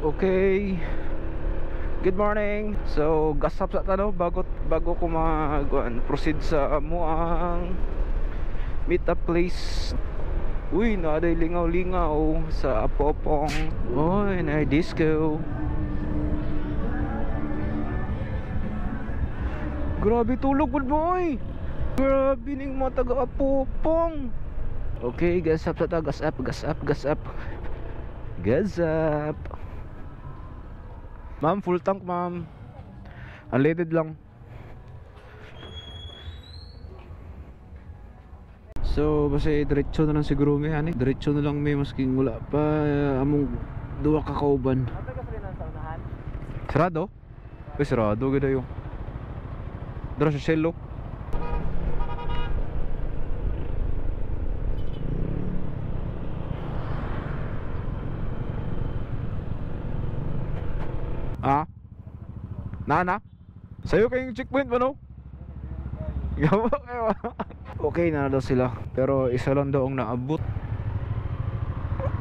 Okay. Good morning. So, gas up sa tano bago bago ko mag proceed sa amuang meet up place. Uy, naaday lingaw-lingaw sa Apopong. Uy, na disco. Grabe tulog pud mo oy. Grabe ning mga taga Apopong. Okay, gas up sa ta, gas up, gas up, gas up. Gas up. Ma'am, full tank, ma'am. Unleaded lang. So, basta diretso na lang siguro may ani. Diretso na lang may masking wala pa among duha ka kauban. Sarado? Uy, sarado gid ayo. Dara sa Shell. Ah? Na na? Sa'yo kayong checkpoint ba no? Okay na daw sila. Pero isa lang daw ang naabot.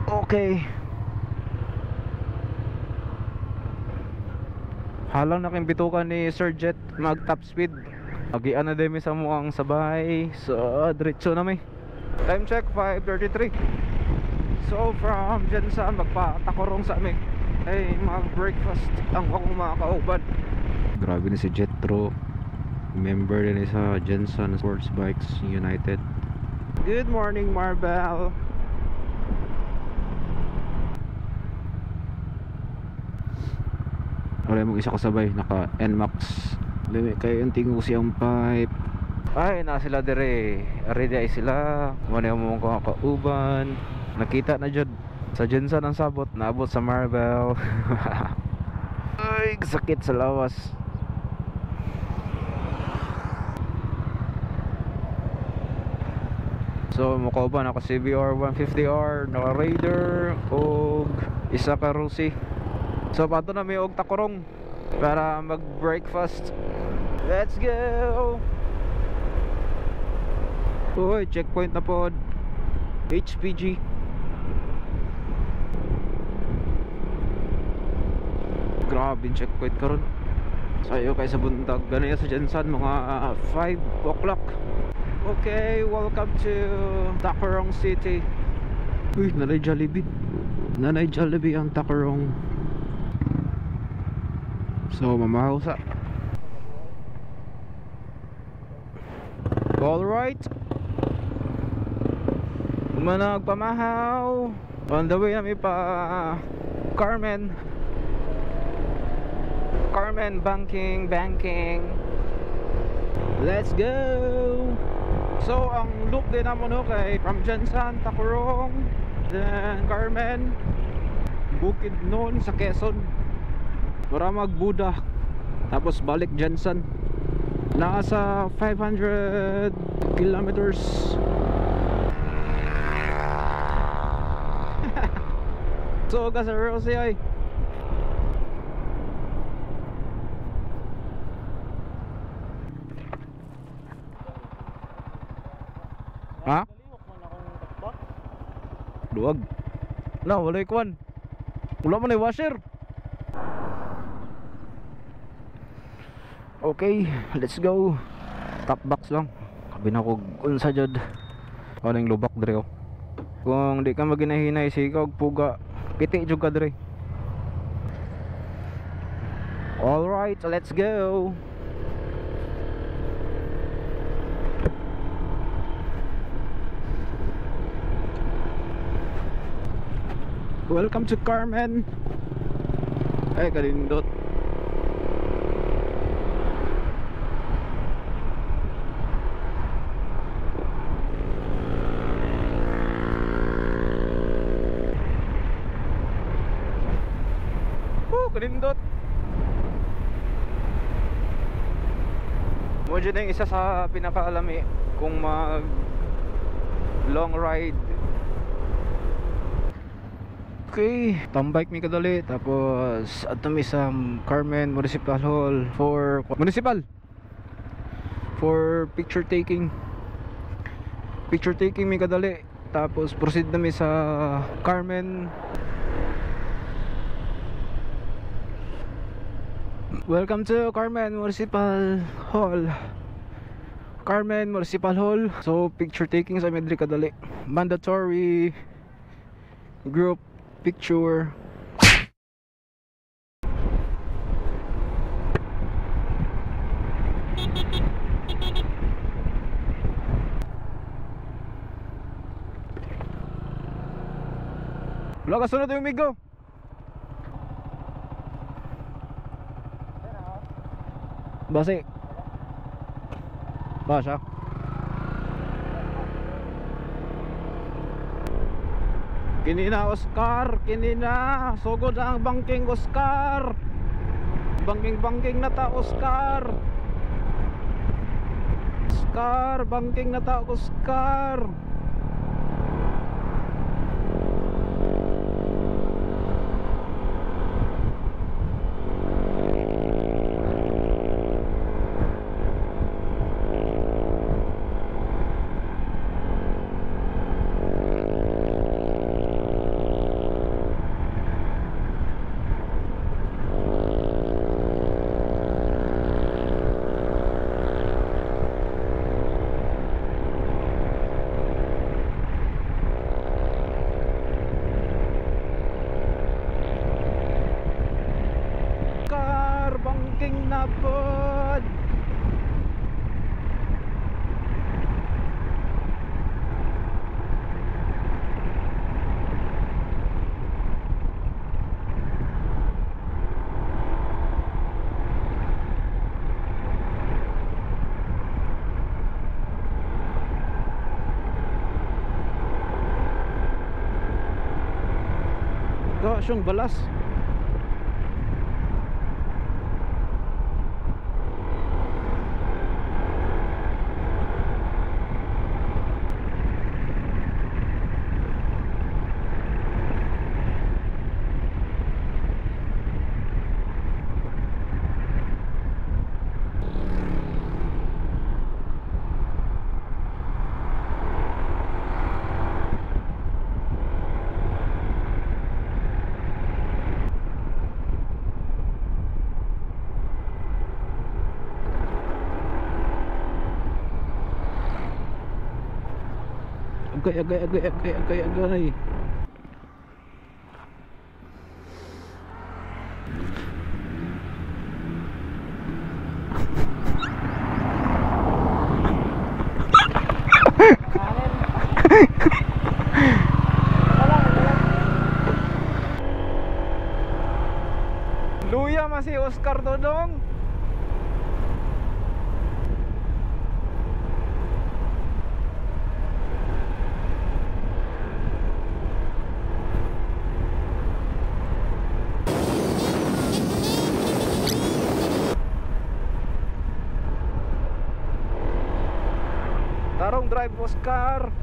Okay. Halang na kayong bitukan ni Sir Jet mag top speed. Agian na din mi sa muang sabay. So, diretso na mi. Time check, 5:33. So, from Jensan, magpatakorong sa amin. Ay, mag-breakfast ang akong mga kauban. Grabe na si Jetro. Member din sa Jensen Sports Bikes United. Good morning, Marbel. Wala mong isa kasabay, naka NMAX. Limi kayo yung tingo siyang pipe. Ay, na sila dire. Ready ay sila. Muna yung mga kauban. Nakita na jud. Sa Jensen ang sabot, naabot sa Marbel. Ay, sakit sa lawas. So, mukha ba naka CBR 150R, naka Raider, og isa ka Rusi. So, pato na may og Takorong para mag-breakfast. Let's go! Uy, checkpoint na pod. HPG. Grabe yung checkpoint karon. Sayo kay sa buntag. Ganun sa Jensen, mga 5 o'clock. Okay, welcome to Tacurong City. Uy, nanay Jollibee. Nanay Jollibee ang Tacurong. So, mamahaw sa. Alright. Managpamahaw. On the way namin pa Carmen. Carmen banking, banking. Let's go. So ang loop din naman no kay from Jensen, Tacurong, then Carmen, Bukidnon sa Quezon. Para magbuda. Tapos balik Jensen. Nasa 500 kilometers. So kasi Rosie ay. Ha? Duwag. Na, walay kwan. Wala man ay washer. Okay, let's go. Top box lang. Kabi na ko unsa jud. Ano yung lubak dire oh. Kung di ka maginahinay sigaw puga, piti jud ka dire. All right, let's go. Welcome to Carmen. Ay, kalindot. Oh, kalindot. Mo dyan yung isa sa pinakaalami kung mag long ride. Okay, tambike mi kadali tapos adto mi sa Carmen Municipal Hall for municipal for picture taking. Picture taking mi kadali tapos proceed na mi sa Carmen. Welcome to Carmen Municipal Hall. Carmen Municipal Hall. So picture taking sa medri kadali. Mandatory group picture. Wala kasunod yung migo. Basi. Ba siya? Kini na Oscar, kini na. Sugod na ang banking Oscar. Banking-banking na ta Oscar. Oscar, banking na ta Oscar. Banking na pod. Gosh, yung balas. Agay, agay, agay, agay, agay, agay. Luya masih Oscar Todong. Tarong drive Oscar.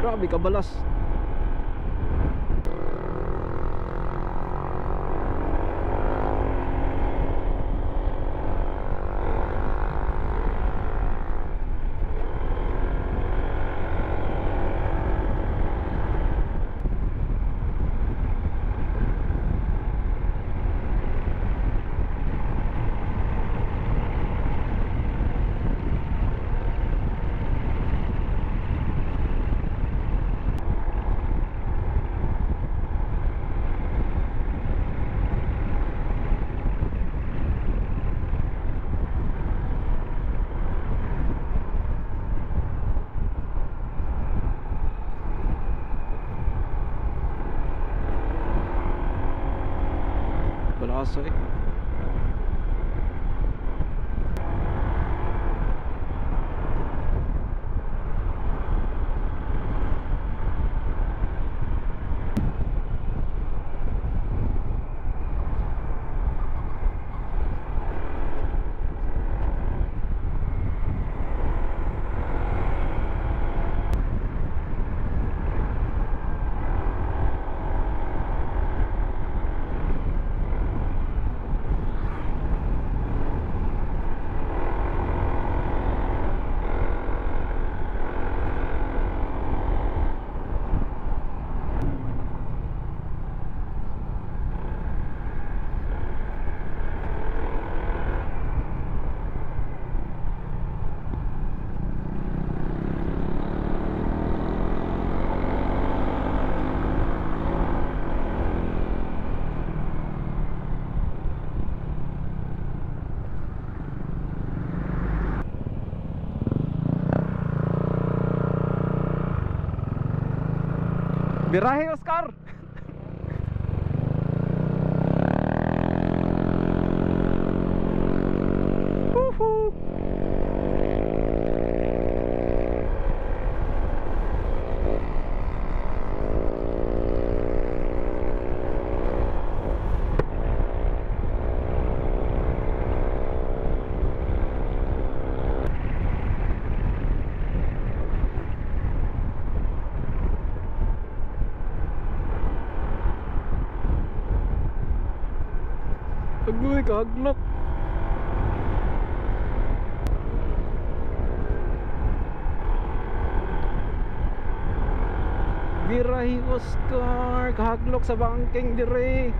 Grabe kabalas. Asa eh. Birahe, Oscar. Woohoo! Agoy, kaglok. Birahi, Oscar, kahaglok sa bangking dire.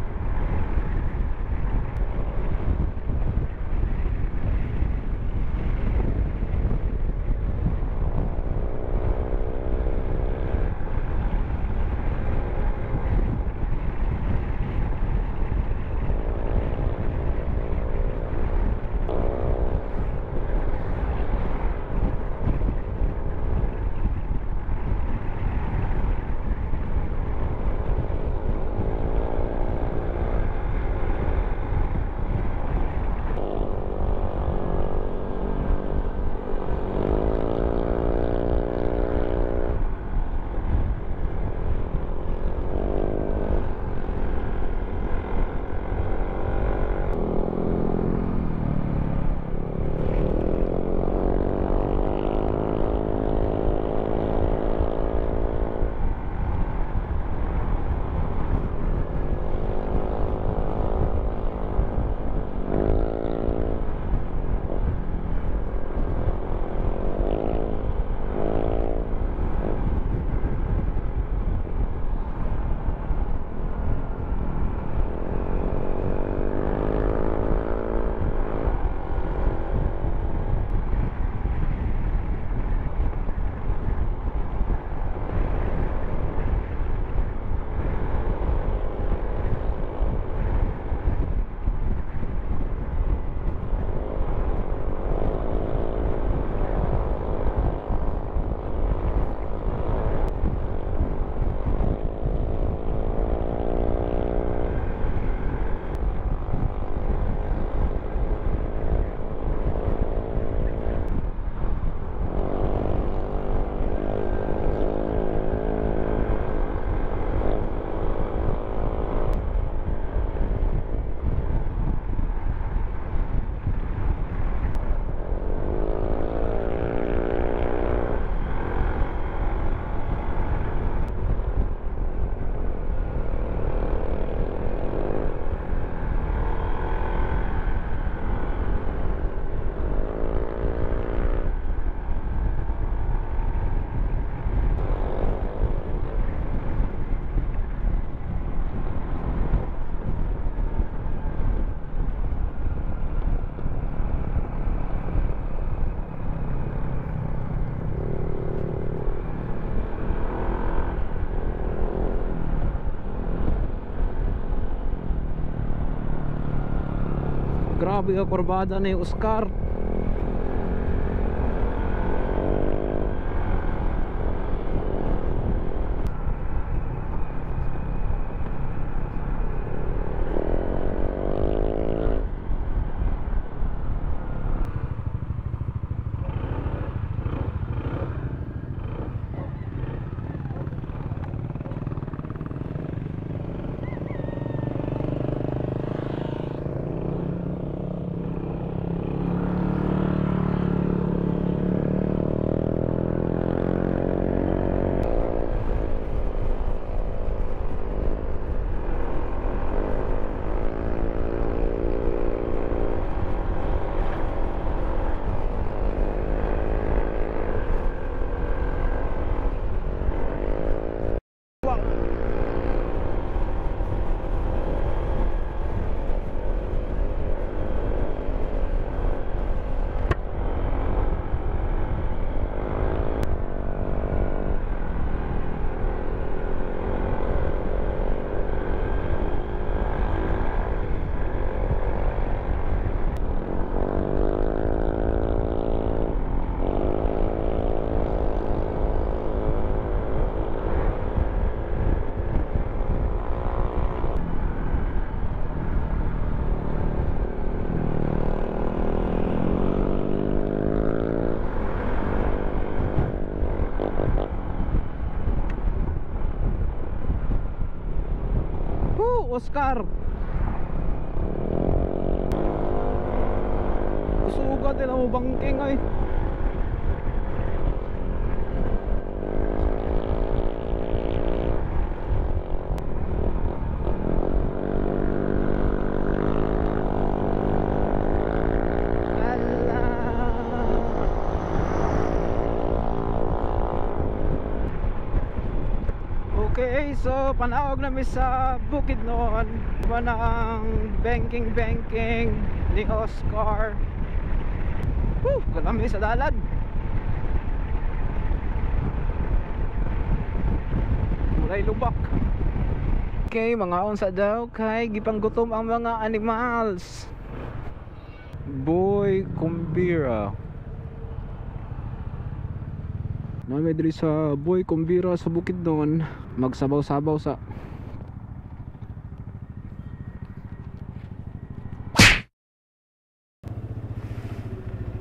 Grabe ka kurbada ni Oscar. Oscar. Kusuga nila mo bangking ay. Okay, so panaog na mi sa Bukidnon. Iba na ang banking ni Oscar. Woo, kalami sa dalan. Mulay lubak. Okay, mga unsa daw kay gipanggutom ang mga animals. Boy Kumbira. Nami diri sa Boy Kumbira sa Bukidnon, magsabaw-sabaw sa.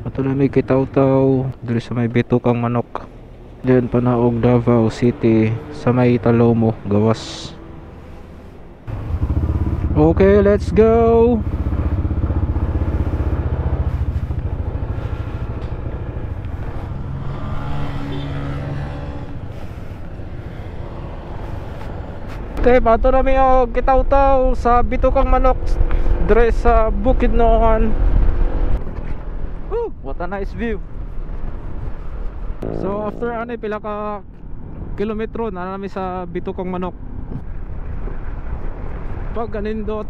Ato na may Kitaw-taw diri sa may Bitukang Manok. Diyan panaog Davao City sa may Talomo, gawas. Okay, let's go. Okay, bato na mi og Kitaw-taw sa Bitukang Manok diri sa Bukidnon. Woo, what a nice view. So after ano pila ka kilometro na nami sa Bitukang Manok. Pagkanindot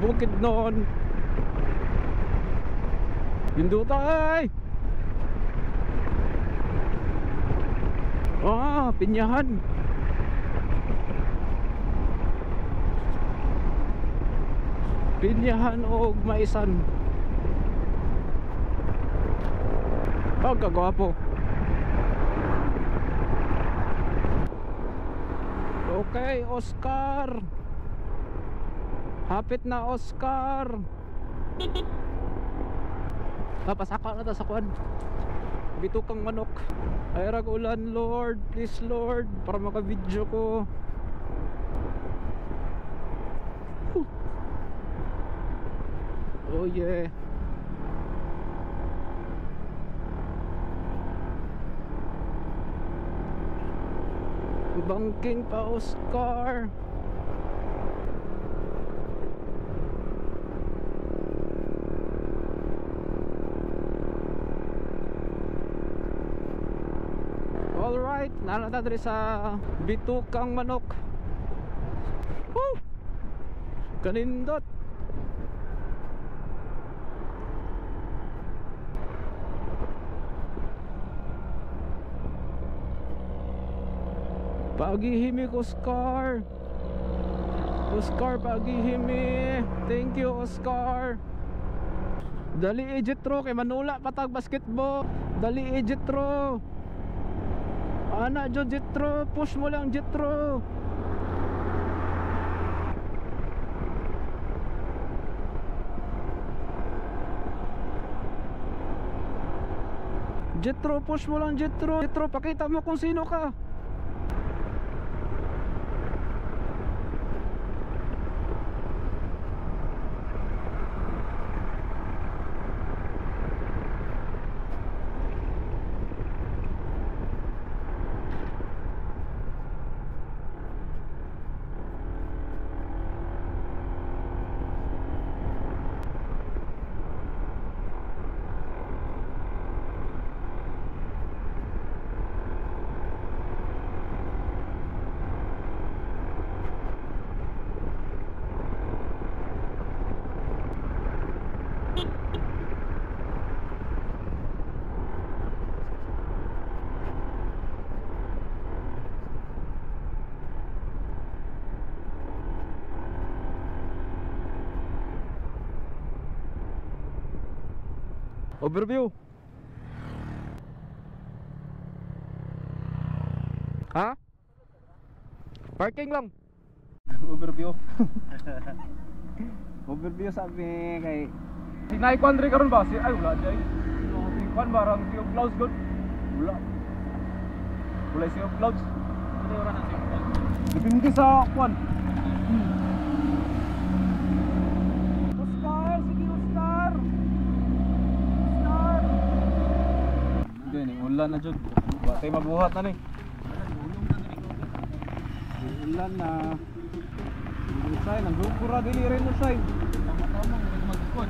Bukidnon. Pinduta ay. Ah, pinyahan. Pinyahan og maisan. Pagkagwapo. Okay, Oscar. Hapit na Oscar. Papasaka na ta sa kuan. Bitukang Manok. Ay rag ulan, Lord, please Lord, para maka-video ko. Oh yeah. Bangking pa Oscar. Alright, nana ta diri sa Bitukang Manok. Woo! Kanindot. Pagihimi ko, Oscar. Oscar, pagihimi. Thank you, Oscar. Dali Jetro kay manula patag basketball. Dali Jetro. Ana jo Jetro, push mo lang Jetro. Jetro, push mo lang Jetro. Jetro, pakita mo kung sino ka. Overview. Ha? Parking lang. Overview. Overview sabi kay si Nike Andre karon ba? Si ay wala jay. Si Kwan barang si Clouds good. Wala. Wala si Clouds. Depende sa Kwan. Ulan na jud. Wa tay mabuhat na ni. Ulan na. Usay nang gukura dili rin usay. Tama-tama magkon.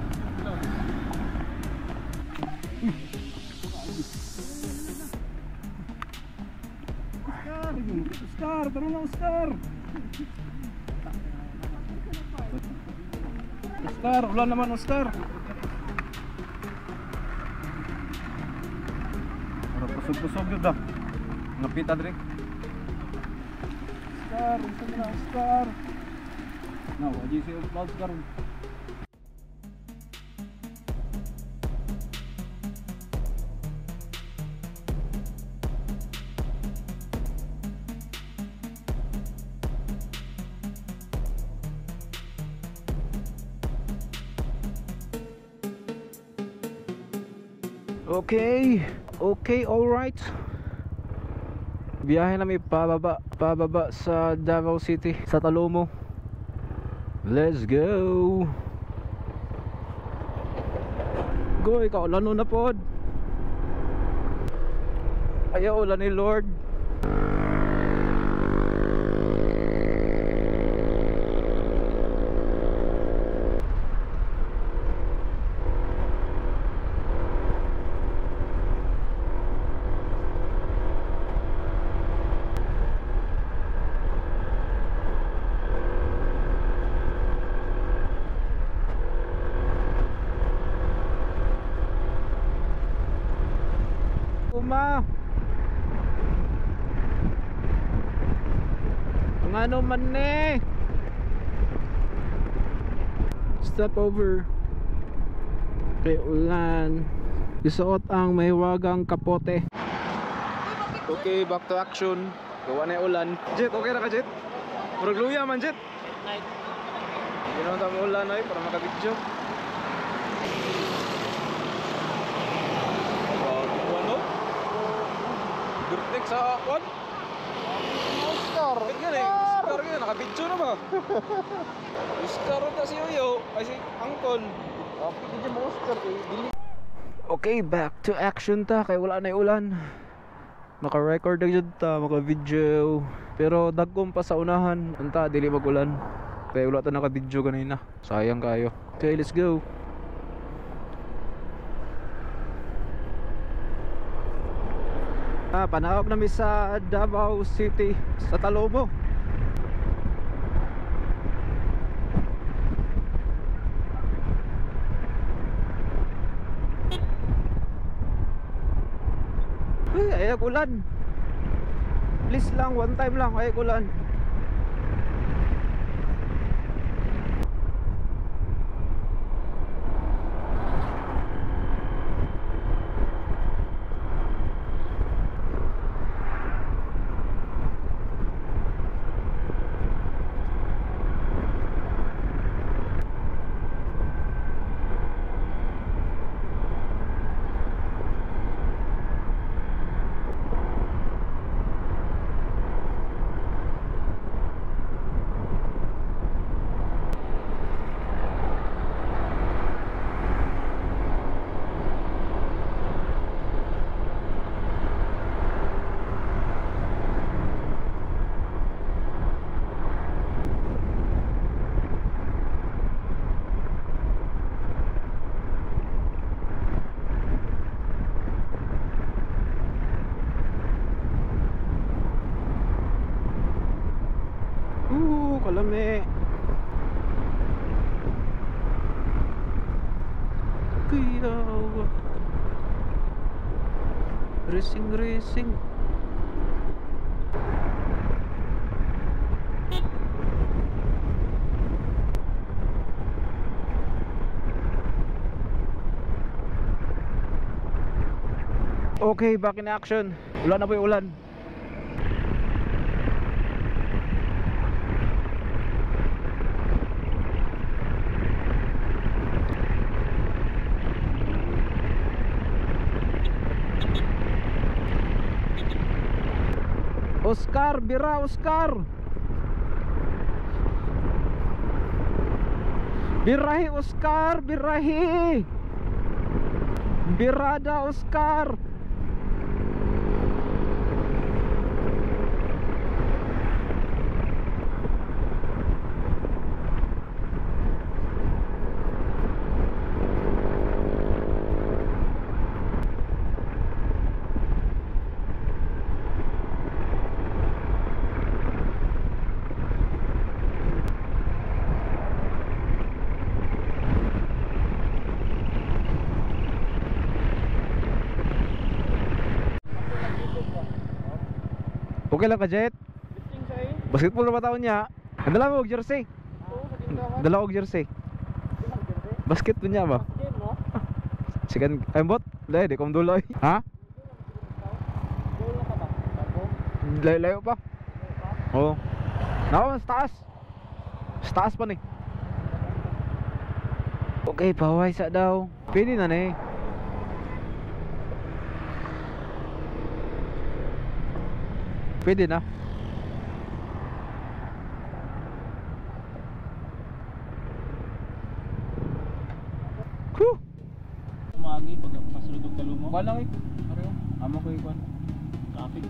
Oscar, Oscar, tara na Oscar. Oscar, ulan naman Oscar. Para kusog-kusog yun da. Napita dre. Oscar, unsa man na Oscar? Na, wajib si Oscar. Okay, okay, all right. Biyahe namin pababa sa Davao City, sa Talomo. Let's go. Goy, kaulano na pod. Ayaw ulan ni Lord. Uma. Ang ano man eh. Step over. Kay ulan. Isuot ang mahiwagang kapote. Okay, back to action. Gawa na yung ulan. Jet, okay na ka Jet? Murag luya man Jet. Night. Ginawa tamo ulan ay para makabidyo. Ano? Durtek sa kwan? Oscar! Bakit nga eh? Oscar nga, nakabidyo na ba? Oscar ta si Uyo, ay si Angkol. Okay, back to action ta, kay wala na ulan. Naka-record na jud ta, maka-video. Pero dagkom pa sa unahan, unta dili magulan. Kaya wala ta naka-video kanina. Sayang kayo. Okay, let's go. Panawag nami sa Davao City, sa Talomo. Uy, ayaw ulan. Please lang, one time lang, ayaw ulan. Kalame. Kuya. Racing, racing. Okay, back in action. Ulan na po yung ulan. Oscar, bira Oscar. Birahi Oscar, birahi. Birada Oscar. Okay lang ka, Jet? Lifting sa eh. Basketball na ba taon niya? Dala mo og jersey. Oo, sa tindahan. Dala og jersey. Basket niya ba? Game, no? Sigan ay bot. Lay di kom duloy. Ha? Goal na ka ba? Bago? Layo, layo pa. Oo. Nako, sa taas. Sa taas pa ni. Okay, paway sa daw. Pwede na ni. Pwede na. Whew! Umagi pag pasulod og kalumo. Kuan lang eh. Pareho. Amo ko ikuan. Traffic.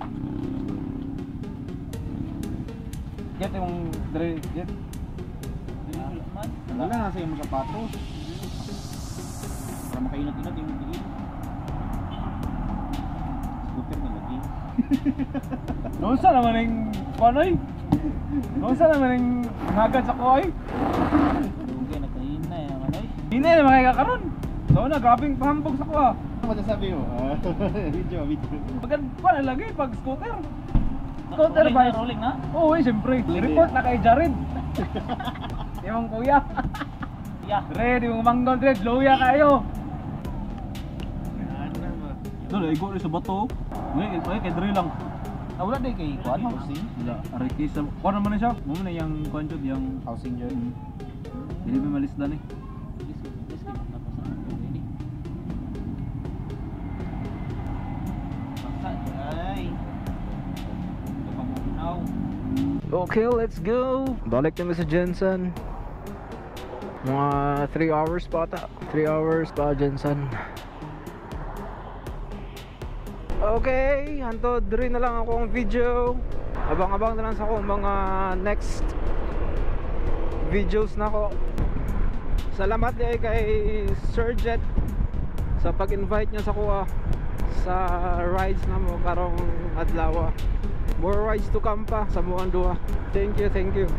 Jet yung dre jet. Dili wala man. Wala na sa imong sapatos. Para makainat-inat yung tingin. Scooter na lagi. Noon sa naman yung kuan oy. Noon sa naman yung hagad sa ko oy. Dugay nagkahina eh man oy. Hindi na makikakaroon. So na grabing pahambog sa kuha. Ano masasabi mo? Video, video. Pag kuan na lagi pag scooter. Scooter Rolling ba? na, rolling na. Oo, eh, siyempre. Report na kay Jared. Imong kuya. Yeah. Dre, di mo manggon dre, loya kayo. Ano ba? Dole, igo sa bato. Ngay, ay kay dre lang. Ah, wala day kay kuan housing. Wala, aray kay sa kuan naman na siya. Mo na yang kuan jud yang Housing dyan. dili ba malis dan eh. This this kay napasa ang dugay ni. Basta ay. Kapamunaw. Okay, let's go. Balik kami sa GenSan. Mga 3 hours pa ata. 3 hours pa GenSan. Okay, hantod diri na lang ako ang video. Abang-abang na lang sa akong mga next videos na ko. Salamat din kay Sir Jet sa pag-invite niya sa kuha sa rides na mo karong adlaw. More rides to come pa sa muang duha. Thank you, thank you.